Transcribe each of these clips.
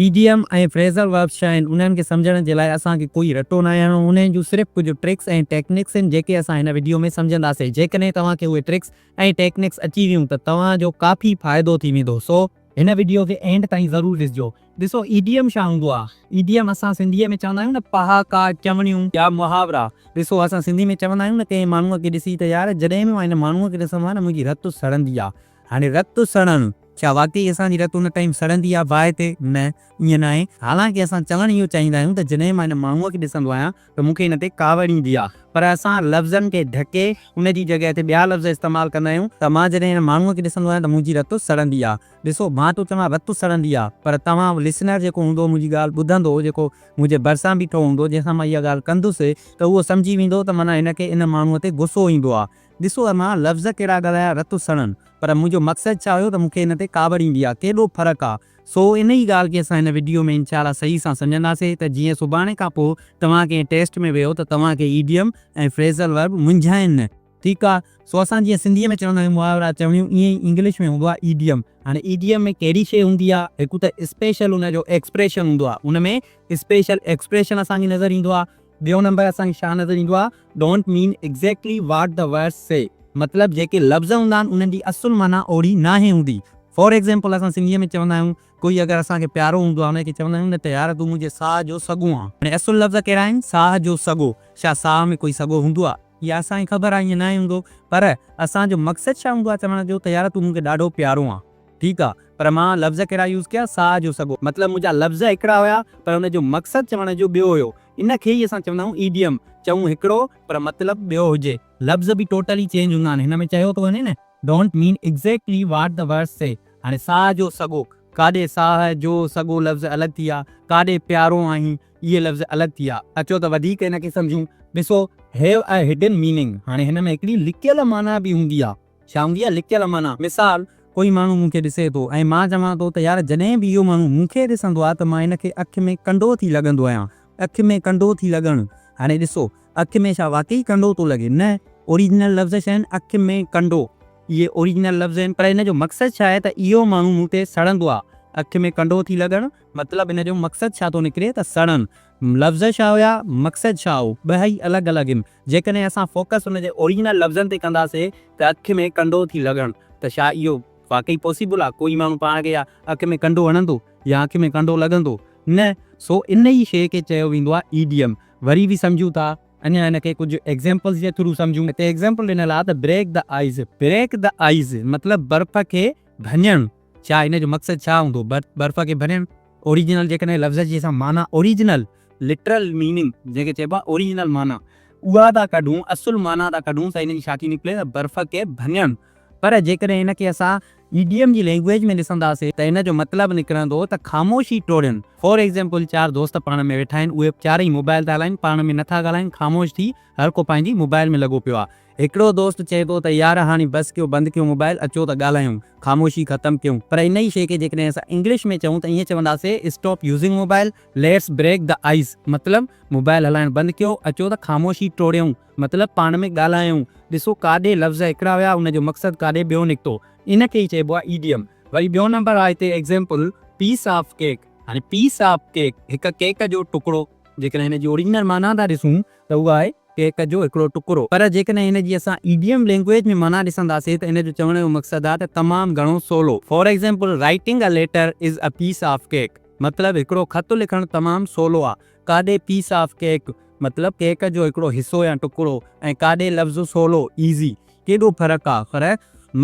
ايڊيم ۽ فريزل verbs ڇا آهن انهن کي سمجهڻ جي لاء اسان کي ڪوئي رٽو ناهي هڻڻو انهن جون صرف ڪجهه ٽرڪس ۽ ٽيڪنڪس آهن جيڪي اسان هن وڊيو ۾ سمجهنداسين جيڪڏهن توهان کي اهي ٽرڪس ۽ ٽيڪنڪس اچي ويون ته توهان جو ڪافي فائدو ٿي ويندو سو هن وڊيو کي اينڊ تائين ضرور ڏسجو. ڏسو ايڊيم ڇا هوندو آهي ايڊيم اسان سنڌيء ۾ چوندا آهيون نه پهاڪا چوڻيون يا محاورا ڏسو اسان سنڌي ۾ چوندا آهيون نه ڪنهن ماڻهوء کي ڏسي ته يار جڏهن به مان هن ماڻهوء کي ڏسندو آهيان نه منهنجي رت سڙندي آهي هاڻي رت سڙڻ، ڇا واقعي اسان جي رت ان ٽائيم سڙندي آ باهه تي؟ نه، ائين ناهي. حالانڪه اسان چوڻ اهو چاهيندا آهيون ته جڏهن مان هن ماڻهوء کي ڏسندو آهيان ته مون کي هن تي ڪاوڙ ايندي آ. پر اسان لفظن کي ڍڪي ان جي جڳهه تي ٻيا لفظ استعمال ڪندا آهيون ته مان جڏهن هن ماڻهوء کي ڏسندو آهيان ته منهنجي رت سڙندي آ. ڏسو، مان ٿو چوان رت سڙندي آ، پر توهان لسنر جيڪو هوندو منهنجي ڳالهه ٻڌندو، جيڪو منهنجي ڀرسان بيٺو هوندو، جنهن سان مان اها ڳالهه ڪندس ته اهو سمجهي ويندو ته معنيٰ هن کي ان ماڻهوء تي غصو ايندو آ. ڏسو مان لفظ ڪهڙا ڳالهايا رت سڙن پر منهنجو مقصد ڇا هيو ته مون کي ان تي ڪاوڙ ايندي آ ڪيڏو فرق آ سو ان ئي ڳالهه کي اسان هن وڊيو ۾ انشاء الله صحيح سان سمجهنداسين ته جيئن سڀاڻي کان پوء توهان ڪنهن ٽيسٽ ۾ ويهو ته توهان کي ايڊيم ۽ فريزل ورب منجهائن نه ٺيڪ آ سو اسان جيئن سنڌي ۾ چوندا آهيون محاورا چوڻيون ائين ئي انگلش ۾ هوندو آ ايڊيم هاڻي ايڊيم ۾ ڪهڙي شيء هوندي آ هڪ ته اسپيشل ان جو ايڪسپريشن هوندو آ ان ۾ اسپيشل ايڪسپريشن اسان کي نظر ايندو آ ٻيو نمبر اسان کي ڇا نظر ايندو آ Don't mean exactly what the words say مطلب جيڪي لفظ هوندا آهن انهن جي اصل معنيٰ اوڙي ناهي هوندي. فار ايگزيمپل اسان سنڌيء ۾ چوندا آهيون ڪوئي اگر اسان کي پيارو هوندو آهي ان کي چوندا آهيون نه ته يار تون منهنجي ساهه جو سڳو آن. هاڻي اصل لفظ ڪهڙا آهن ساهه جو سڳو. ڇا ساهه ۾ ڪوئي سڳو هوندو آهي؟ اها اسان کي خبر آهي ائين ناهي هوندو پر اسان جو مقصد ڇا هوندو آهي چوڻ جو ته يار تون مون کي ڏاڍو پيارو آن. ٺيڪ آ پر مان لفظ ڪهڙا يوز ڪيا ساهه جو سڳو مطلب منهنجا لفظ هڪڙا هيا پر ان جو مقصد چوڻ جو ٻيو هيو. ان کي ئي اسان چوندا آهيون ايڊيم، چئون هڪڙو پر مطلب ٻيو هجي. لفظ به ٽوٽلي چينج هوندا آهن. هن ۾ چيو ٿو وڃي نه Don't mean exactly what the words say هاڻي ساهه جو سڳو، ڪاڏي ساهه جو سڳو لفظ الڳ ٿي ويا، ڪاڏي پيارو آهين اهي لفظ الڳ ٿي ويا. اچو ته وڌيڪ هن کي سمجهون. ڏسو Have a hidden meaning هاڻي هن ۾ هڪڙي لڪيل معنيٰ به هوندي آهي. ڇا هوندي آهي لڪيل معنيٰ؟ مثال، ڪوئي ماڻهو مون کي ڏسي ٿو ۽ مان چوان ٿو ته يار جڏهن به اهو ماڻهو مون کي ڏسندو آهي ته مان هن کي اک ۾ ڪنڊو ٿي لڳندو آهيان. اک ۾ ڪنڊو ٿي لڳڻ. هاڻي ڏسو، اک ۾ ڇا واقعي ڪنڊو ٿو لڳي؟ نه، اوريجنل لفظ ڇا آهن؟ اک ۾ ڪنڊو. اهي اوريجنل لفظ آهن پر ان جو مقصد ڇا آهي ته اهو ماڻهو مون تي سڙندو آهي. اک ۾ ڪنڊو ٿي لڳڻ مطلب ان جو مقصد ڇا ٿو نڪري ته سڙڻ. لفظ ڇا هيا، مقصد ڇا هو، ٻهئي الڳ الڳ هن. جيڪڏهن اسان فوڪس ان جي اوريجنل لفظن تي ڪنداسين ته اک ۾ ڪنڊو ٿي لڳڻ ته ڇا اهو واقعي پاسيبل آهي؟ ڪوئي ماڻهو پاڻ کي اک ۾ ڪنڊو هڻندو يا اک ۾ ڪنڊو لڳندو؟ نه. سو ان ئي شيء کي چيو ويندو آهي ايڊيم. وري به سمجهون ٿا، اڃا ان کي ڪجهه ايگزيمپلز جي ٿرو سمجهون. هتي ايگزيمپل ڏنل آهي ته break the ice, Break the Ice، مطلب برف کي ڀڃڻ. ڇا ان جو مقصد ڇا هوندو؟ برف کي ڀڃڻ؟ اوريجنل جيڪڏهن لفظ جي اسان معنيٰ اوريجنل، Literal Meaning، جنهن کي چئبو آهي اوريجنل معنيٰ اها ٿا ڪڍون، اصل معنيٰ ٿا ڪڍون ته ان جي ڇا ٿي نڪري ته برف کي ڀڃڻ. پر جيڪڏهن ان کي اسان ايڊيم جي لينگويج ۾ ڏسنداسين ته ان جو مطلب نڪرندو ته خاموشي ٽوڙڻ. فار ايگزيمپل چار دوست پاڻ ۾ ويٺا آهن اهي چارئي موبائل ٿا هلائين پاڻ ۾ نٿا ڳالهائين خاموش ٿي هر ڪو پنهنجي موبائل ۾ لڳو پيو آهي. هڪڙو دوست چئي ٿو ته يار هاڻي بس ڪيو بند ڪيو موبائل اچو ته ڳالهايون خاموشي ختم ڪيون پر انهي شيء کي جيڪڏهن اسان انگلش ۾ چئون ته ائين چونداسي stop using mobile let's break the ice مطلب موبائل هلائڻ بند ڪيو اچو ته خاموشي ٽوڙيون مطلب پاڻ ۾ ڳالهايون ڏسو ڪاڏي لفظ هڪڙا هيا ان جو مقصد ڪاڏي ٻيو نڪتو ان کي ئي چئبو آهي ايڊيم وري ٻيو نمبر آهي هتي ايگزيمپل پيس آف ڪيڪ هاڻي پيس آف ڪيڪ هڪ ڪيڪ جو ٽڪڙو جيڪڏهن هن جي اوريجنل معنيٰ ٿا ڏسون ته اها آهي ڪيڪ جو هڪڙو ٽڪرو. پر جيڪڏهن هن جي اسان ايڊيم لينگويج ۾ معنيٰ ڏسنداسين ته ان جو چوڻ جو مقصد آهي ته تمام گهڻو سولو. For example, writing a letter is a piece of cake مطلب هڪڙو خط لکڻ تمام سولو آهي. ڪاڏي پيس آف ڪيڪ مطلب ڪيڪ جو هڪڙو حصو يا ٽڪرو ۽ ڪاڏي لفظ سولو، Easy، ڪيڏو فرق آهي پر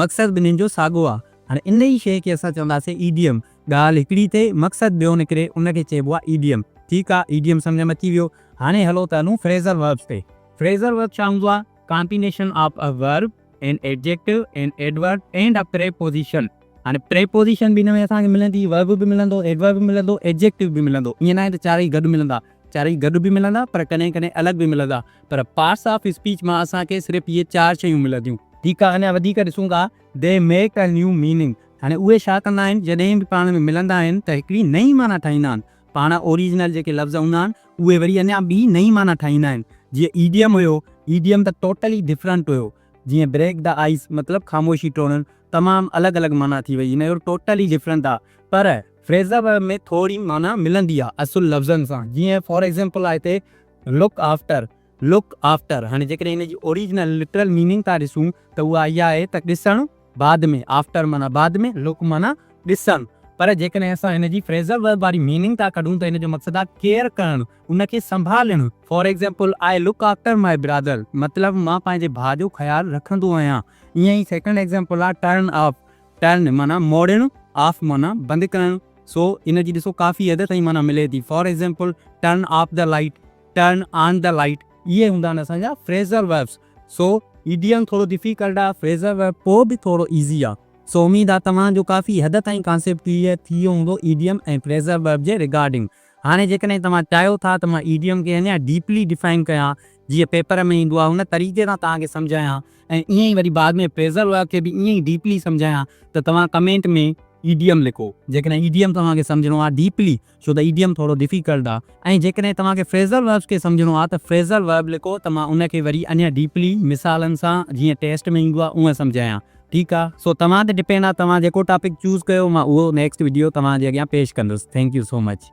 مقصد ٻنهين جو ساڳو آهي. هاڻي ان ئي شيء کي اسان چونداسين ايڊيم. ڳالهه هڪڙي ٿئي، مقصد ٻيو نڪري، ان کي چئبو آهي ايڊيم. ٺيڪ آهي، ايڊيم سمجهه ۾ اچي ويو. هاڻي هلو ته هلون فريزل وربس تي. فريزل ورب ڇا هوندو آهي؟ Combination of a verb, an adjective, an adverb and a preposition. هاڻي پريپوزيشن به ان ۾ اسان کي ملندي، ورب به ملندو، ايڊورب به ملندو، ايڊجيڪٽو به ملندو. ائين ناهي ته چارئي گڏ ملندا. چارئي گڏ به ملندا پر ڪڏهن ڪڏهن الڳ به ملندا. پر پارٽس آف اسپيچ مان اسان کي صرف اهي چار شيون ملنديون. ٺيڪ آهي، اڃا وڌيڪ ڏسون ٿا. They make a new meaning. هاڻي اهي ڇا ڪندا آهن، جڏهن به پاڻ ۾ ملندا آهن ته هڪڙي نئين معنيٰ ٺاهيندا آهن. پاڻ اوريجنل جيڪي لفظ هوندا آهن، اهي وري اڃا ٻي نئين معنيٰ ٺاهيندا آهن. جيئن ايڊيم هيو، ايڊيم ته ٽوٽلي ڊفرنٽ هيو. جيئن بريڪ the ice مطلب خاموشي ٽوڙڻ، تمام الڳ الڳ معنيٰ ٿي وئي. هن جو ٽوٽلي ڊفرنٽ آ. پر فريزل ورب ۾ ٿوري معنيٰ ملندي آ اصل لفظن سان جيئن فار ايگزامپل آ هتي لڪ آفٽر Look After هاڻي جيڪڏهن هن جي اوريجنل لٽرل ميننگ ٿا ڏسون ته اها اها آهي ته ڏسڻ بعد ۾ آفٽر معنيٰ بعد ۾ لڪ معنيٰ ڏسڻ پر جيڪڏهن اسان هن جي فريزل ورب واري ميننگ ٿا ڪڍون ته هن جو مقصد آهي ڪيئر ڪرڻ ان کي سنڀالڻ for example I look after my brother مطلب مان پنهنجي ڀاء جو خيال رکندو آهيان ائين ئي سيڪنڊ ايگزامپل آهي ٽرن آف ٽرن معنيٰ موڙڻ، آف معنيٰ بند ڪرڻ، سو ان جي ڏسو ڪافي حد تائين معنيٰ ملي ٿي. For example, turn off the light, turn on the light اهي هوندا آهن اسان جا فريزل وربس. سو ايڊيم ٿورو ڊفيڪلٽ آهي، فريزل ورب پوء به ٿورو ايزي آهي. سو اميد آهي توهان جو ڪافي حد تائين ڪانسيپٽ ڪليئر ٿي ويو هوندو ايڊيم ۽ فريزل ورب جي ريگارڊنگ. هاڻي جيڪڏهن توهان چاهيو ٿا ته مان ايڊيم کي اڃا ڊيپلي ڊفائن ڪيان جيئن پيپر ۾ ايندو آهي ان طريقي سان توهان کي سمجهايان ۽ ائين ئي وري بعد ۾ فريزل ورب کي به ائين ئي ڊيپلي سمجهايان ته توهان ڪمينٽ ۾ ايڊيم لکو جيڪڏهن ايڊيم توهان کي سمجهڻو آهي ڊيپلي ڇو ته ايڊيم ٿورو ڊفيڪلٽ آهي ۽ جيڪڏهن توهان کي فريزل وربس کي سمجهڻو آهي ته فريزل ورب لکو ته مان ان کي وري اڃا ڊيپلي مثالن سان جيئن ٽيسٽ ۾ ايندو آهي اونئن سمجهايان ٺيڪ آ سو توهان تي ڊپينڊ آ توهان جيڪو ٽاپڪ چوز ڪيو مان اهو نيڪسٽ وڊيو توهان جي اڳيان پيش ڪندس thank you so much.